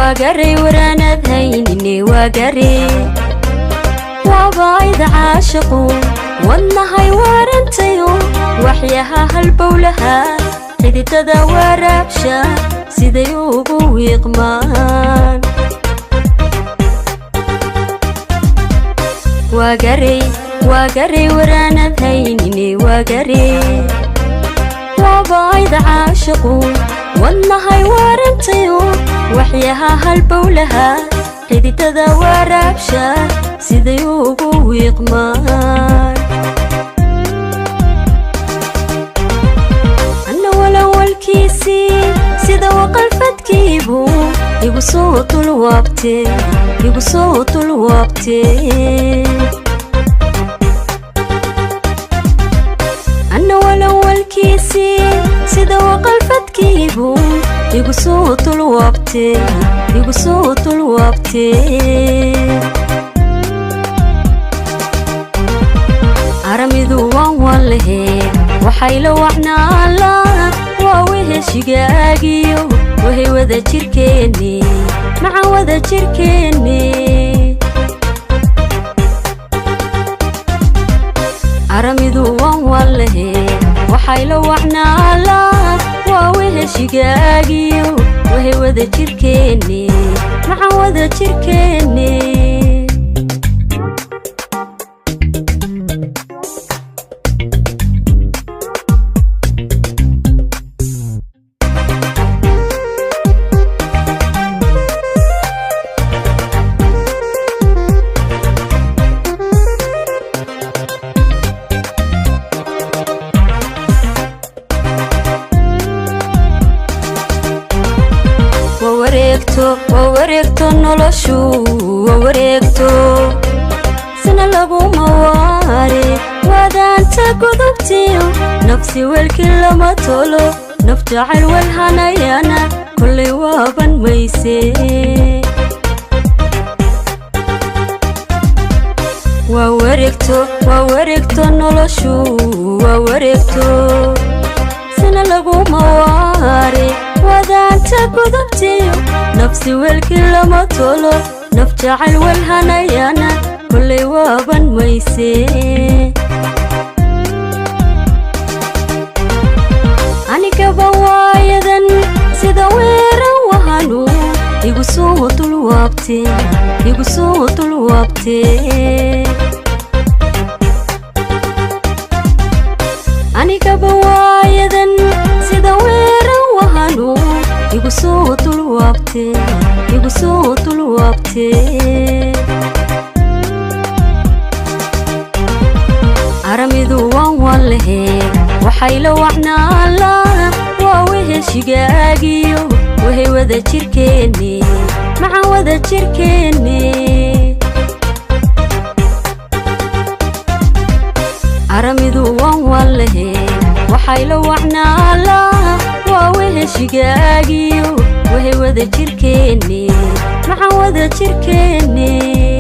Waagaray waraanaad haynine waagare. Waabaayda caashaqu wadnahay waarantayo, waxyaha halbowlaha xididada waraabsha siday ugu wiiqmaan. Waagaray, waagaray waraanaad haynine waagare. Waabaayda caashaqu wadnahay waarantayo, waxyaha halbowlaha xididada waraabsha siday ugu wiiqmaan. Anna walawalkiisii sida waqalfadkiibuu igu soo dulwaabte, igu soo dulwaabte. Anna walawalkiisii sida waqalfadkiibuu igu soo dulwaabte, igu soo dulwaabte. Aramidu waan wanlehe, waxay la wacnaala waa weheshigaagiyo wahay wada jirkeenne, maca wada jirkeenne. Aramidu waan wanlehe, waxay la wacnaala waa weheshigaagiyo wahay wada jirkeenne, maca wada jirkeenne. Wareegto, waa wareegto noloshu, waa wareegto, sina laguma waare. Wadaanta gudubtiyo nafsi welkii lama tolo, naf jacayl walhanayana kollay waaban mayse. Waa wareegto, waa wareegto noloshu, waa wareegto, sina laguma waare. Wadaanta gudubtiyo nafsi welkii lama tolo, naf jacayl walhanayana kollay waaban mayse. Anigaba waayadan sida weeran wahanu igu soo dulwaabte, igu soo dulwaabte. Anigaba waayadan sida weeran wahanu igu soo dulwaabte, igu soo dulwaabte. Aramidu waan wanlehe, waxay la wacnaala waa weheshigaagiyo wahay wada jirkeenne, maca wada jirkeenne. Aramidu waan wanlehe, waxay la wacnaala waa weheshigaagiyo wahay wada jirkeenne, maca wada jirkeenne.